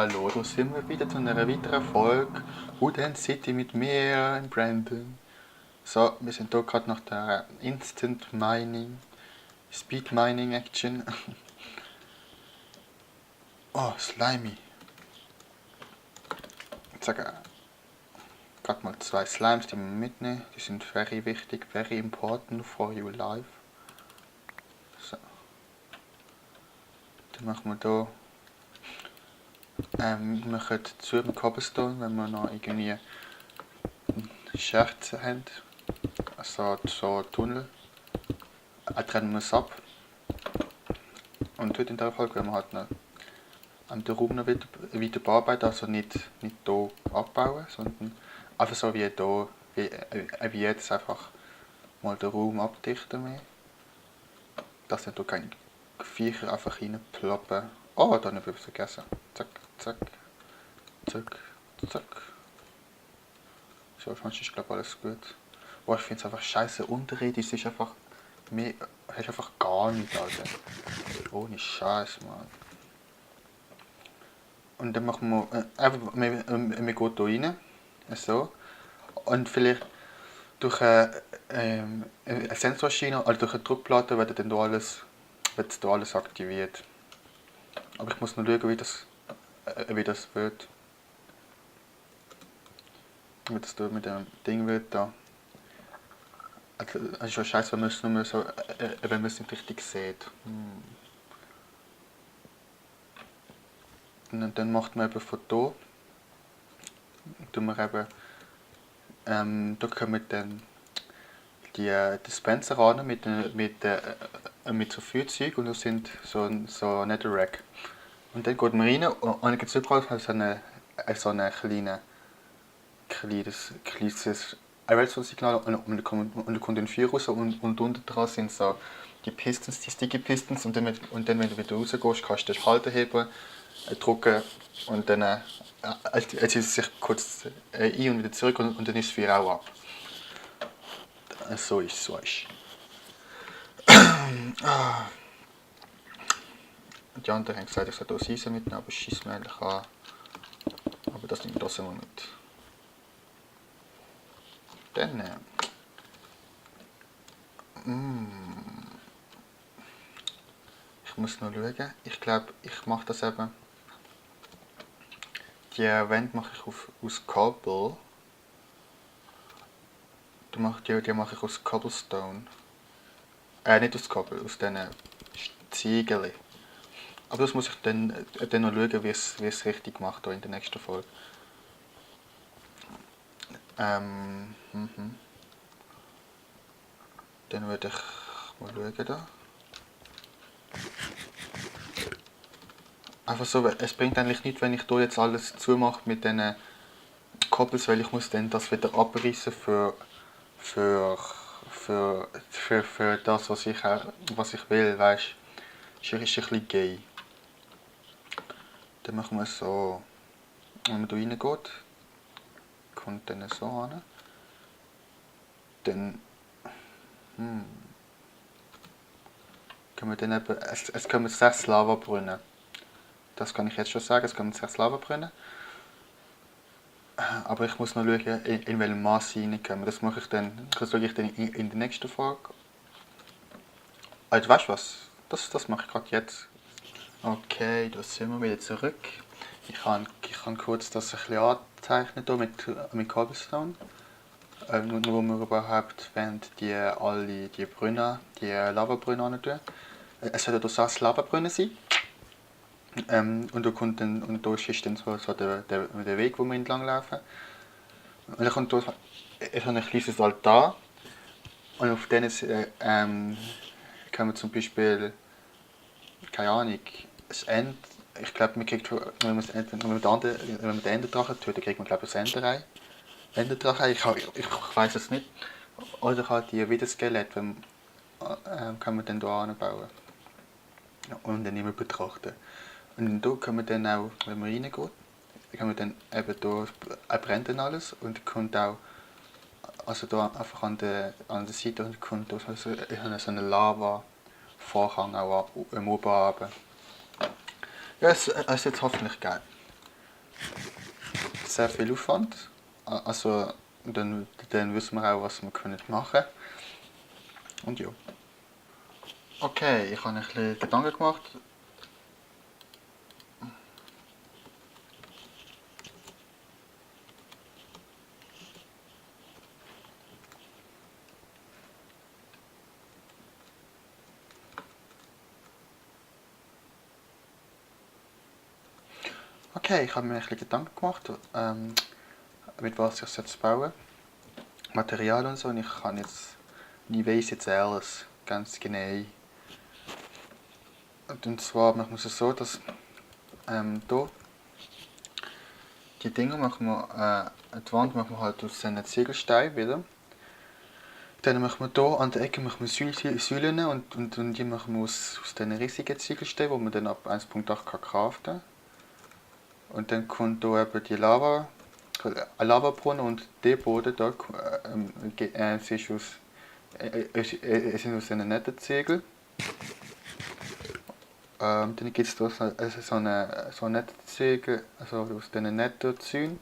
Hallo, da sind wir wieder zu einer weiteren Folge Woodland City mit mir, Brandon. So, wir sind hier gerade nach der Instant Mining, Speed Mining Action. Oh, Slimy. Ich sage gerade mal 2 Slimes, die wir mitnehmen. Die sind very wichtig, very important for your life. So. Dann machen wir hier wir machen zu mit Cobblestone, wenn wir noch irgendwie Schacht haben. Also so Tunnel. Trennen wir es ab. Und heute in der Folge werden wir halt noch den Raum noch wieder bearbeiten, also nicht hier abbauen, sondern einfach so wie hier, wie jetzt einfach mal den Raum abdichten mehr. Dass dann hier keine Viecher einfach reinploppen. Oh, da habe ich etwas vergessen. Zack, zack, zack, zack. So, sonst ist glaube ich alles gut. Boah, ich finde es einfach scheiße unterirdisch, ist einfach mehr, hast einfach gar nichts, Alter. Ohne Scheiß, Mann. Und dann machen wir einfach, wir gehen hier rein, so. Und vielleicht durch eine Sensorschiene oder durch eine Druckplatte wird dann hier alles aktiviert. Aber ich muss noch schauen, wie das wird. Wie das mit dem Ding wird da. Also, es ist schon scheiße, wenn man es nur so, wenn man es nicht richtig sieht. Und dann macht man eben von hier, tun wir eben, da kommen dann die Dispenser an mit so viel Zeug und das sind so Netherrack. Und dann geht man rein und dann gibt es überall so eine kleines Redstone-Signal und dann kommt ein Feuer raus und unten dran sind so die Pistons, die Sticky Pistons und dann wenn du wieder rausgehst, kannst du den Schalter heben, drücken und dann zieht es sich kurz ein und wieder zurück und dann ist das Feuer auch ab. So ist es. Die anderen haben gesagt, ich soll hier Eisen mitnehmen, aber schießt mir eigentlich an. Aber das nimmt das immer mit. Dann ich muss noch schauen. Ich glaube, ich mache das eben. Die Wände mache ich aus Cobble. Die mache ich aus Cobblestone. Nicht aus Cobble, aus diesen Ziegeln. Aber das muss ich dann noch schauen, wie es richtig macht in der nächsten Folge. Dann würde ich mal schauen da. Einfach so, es bringt eigentlich nichts, wenn ich hier jetzt alles zumache mit diesen Koppels, weil ich muss dann das wieder abreißen für das, was ich will, weißt du. Ist ein bisschen gay. Dann machen wir es so, wenn man hier reingeht, kommt dann so an. Dann können wir dann eben, es kommen 6 Lavabrunnen. Das kann ich jetzt schon sagen, es kommen 6 Lavabrunnen. Aber ich muss noch schauen, in welchem Maß sie reinkommen. Das schaue ich dann in der nächsten Folge. Also weißt du was? Das mache ich gerade jetzt. Okay, da sind wir wieder zurück. Ich kann kurz das ein bisschen anzeichnen hier mit Cobblestone. Wo wir überhaupt die Brünnen, die Lavabrünnen antun. Es sollen hier 6 Lavabrünnen sein. Und da ist dann so der Weg, wo wir entlang laufen. Und dann kommt hier ein kleines Altar. Und auf denen können wir zum Beispiel, keine Ahnung, das End. Ich glaube, wenn man den Enderdrachen tut, dann kriegt man glaube ich ein Enderdrachen. Ich weiß es nicht. Oder halt die Wiederskelett, kann man dann hier anbauen. Und dann immer betrachten. Und hier können wir dann auch, wenn man reingeht, können wir dann eben hier brennt dann alles und kommt auch, also hier einfach an der Seite und kommt so einen Lava-Vorhang auch am Oben runter. Ja, es ist jetzt hoffentlich geil. sehr viel Aufwand. Also dann wissen wir auch, was wir können machen. Und ja. Okay, ich habe ein bisschen Gedanken gemacht. Okay, ich habe mir ein bisschen Gedanken gemacht, mit was ich jetzt bauen. Material und so, und ich kann jetzt nicht weiss jetzt alles ganz genau. Und zwar machen wir es so, dass hier die Dinger machen wir, die Wand machen wir halt aus diesen Ziegelsteinen wieder. Dann machen wir hier an der Ecke machen wir Säulen und die machen wir aus diesen riesigen Ziegelsteinen, die man dann ab 1.8 craften kann. Und dann kommt hier eben die Lavabrunnen und der Boden da sind aus diesen netten Ziegeln. Dann gibt es hier so eine nette Ziegel, also aus diesen netten Zäunen.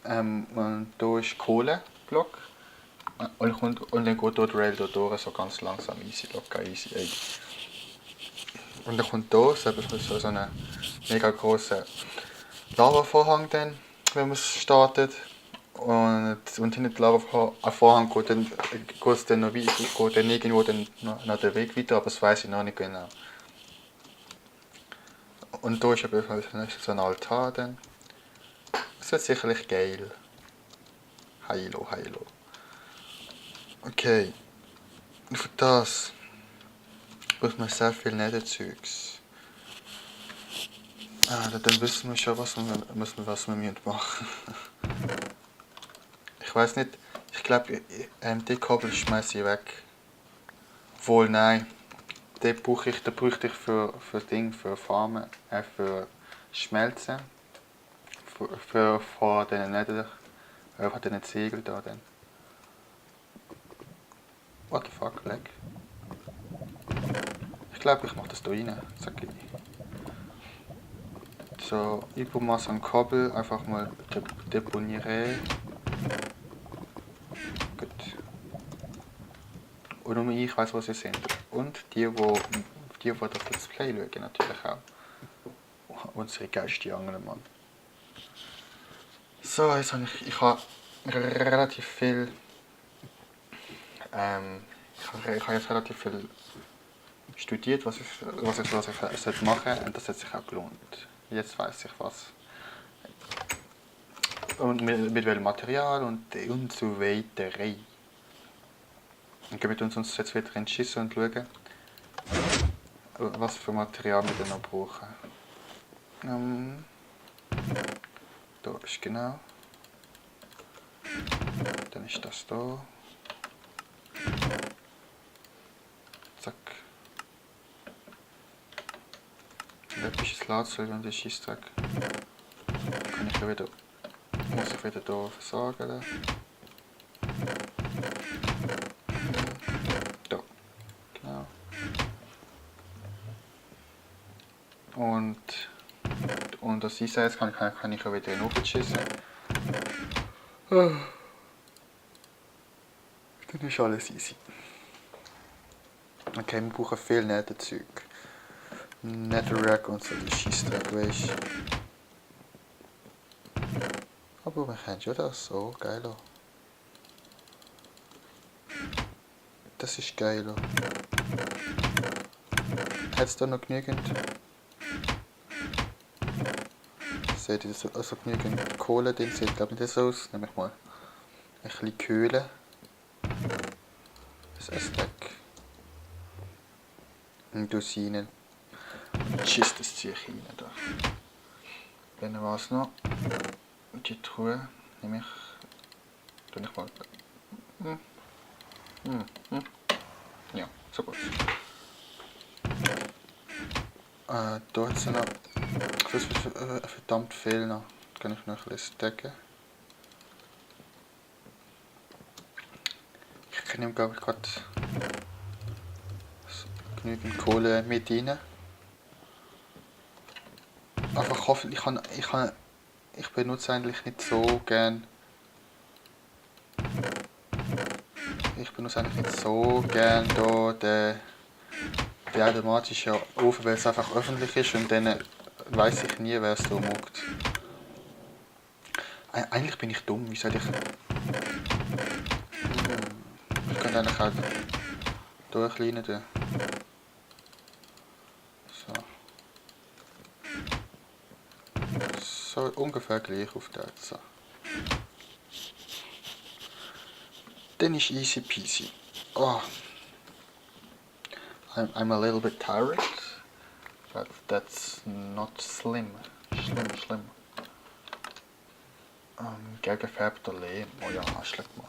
Und hier ist Kohleblock. Und dann geht hier die Rail durch, so ganz langsam, easy, locker, easy. Ey. Und dann kommt hier so ein mega grosser Lavavorhang, dann, wenn man es startet. Und hinter dem Lavavorhang geht es dann noch weiter, geht dann irgendwo dann nach dem Weg weiter, aber das weiß ich noch nicht genau. Und hier ist eben so ein Altar dann. Das wird sicherlich geil. Heilo, heilo. Okay. Und für das braucht man sehr viel Netterzeugs. Dann wissen wir schon, was wir machen müssen. Ich weiß nicht, ich glaube, die Kabel schmeiße ich weg. Wohl, nein. Den brauche ich für Farmen, für Schmelzen. Von diesen Ziegeln da dann. What the fuck, lag? Ich glaube, ich mache das da rein, sag ich. So, Übermaß an Kabel einfach mal deponieren. Gut. Und nur ich weiß, was sie sind. Und die das Let's Play schauen, natürlich auch. Unsere geistige Angel, Mann. So, jetzt habe ich habe relativ viel. Ich habe jetzt relativ viel studiert, was ich machen sollte, und das hat sich auch gelohnt. Jetzt weiß ich was. Und mit welchem Material und so weiter. Und wir uns jetzt wieder entschießen und schauen, was für Material wir dann noch brauchen. Da ist genau. Dann ist das da. Zack. Und etwas ist Ladesäule und ist Scheissdreck. Kann ich wieder, muss ich wieder hier versorgen. Da. Genau. Und das Eiseis kann ich auch wieder hinunterschießen. Dann ist alles easy. Okay, wir brauchen viel Netherzeug. Netherrack und so, die Scheissdreck, weißt du. Aber wir können schon das so, geil. Das ist geil. Hat es da noch genügend? Seht ihr, also genügend Kohle drin, sieht glaube ich nicht so aus. Nehme ich mal ein bisschen Kohle. Das Stack. Und du sie rein. Tschüss, das ziehe ich rein da. Dann war es noch. Die Truhe nehme ich. Tue ich mal. Ja, so gut. Da hat es noch. Das ist verdammt viel noch. Da kann ich noch ein bisschen stacken. Ich nehme glaube ich gerade genügend Kohle mit rein. Einfach hoffentlich, ich benutze eigentlich nicht so gern. Ich benutze eigentlich nicht so gern da den automatischen Ofen, weil es einfach öffentlich ist und dann weiß ich nie, wer es da muckt. Eigentlich bin ich dumm, wie soll ich... Ich könnte eigentlich auch durchleinen tun. So. So ungefähr gleich auf der so. Dann ist easy peasy. Oh. I'm a little bit tired. But that's not slim. Schlimm. Gefärbter Lehm. Oh ja, schlag mal.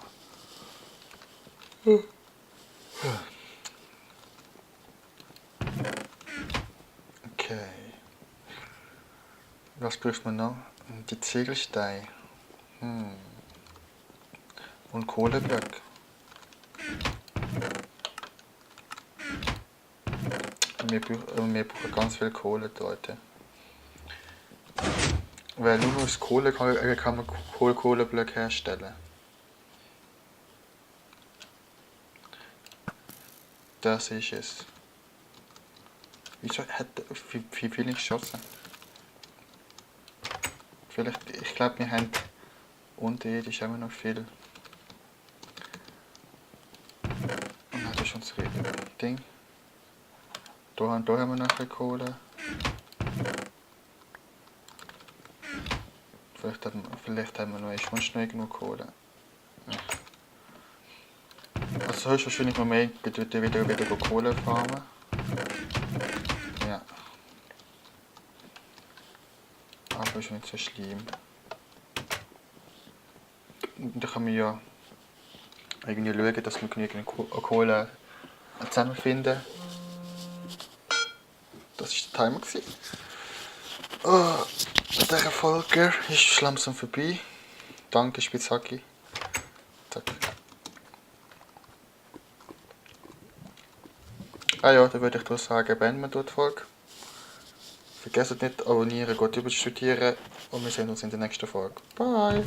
Okay. Was braucht man noch? Die Ziegelsteine. Und Kohleblöcke. Wir brauchen ganz viel Kohle, Leute. Weil nur aus Kohle kann man Kohleblöcke herstellen. Das ist es. Wieso hat wie viel ich geschossen? Vielleicht, ich glaube, wir haben unterirdisch immer noch viel. Und das ist schon das Ding. Da haben wir noch ein bisschen Kohle. Vielleicht haben wir noch sonst noch genug Kohle. Ja. Also höchstwahrscheinlich noch mehr wieder Kohle farmen. Ja. Aber ist nicht so schlimm. Und da kann man ja irgendwie schauen, dass wir genügend Kohle zusammenfinden. Das war der Timer. Oh, diese Folge ist langsam vorbei. Danke Spitzhacki. Zack. Ah ja, dann würde ich doch sagen, beenden wir dort die Folge. Vergesst nicht abonnieren, gut überstudieren und wir sehen uns in der nächsten Folge. Bye!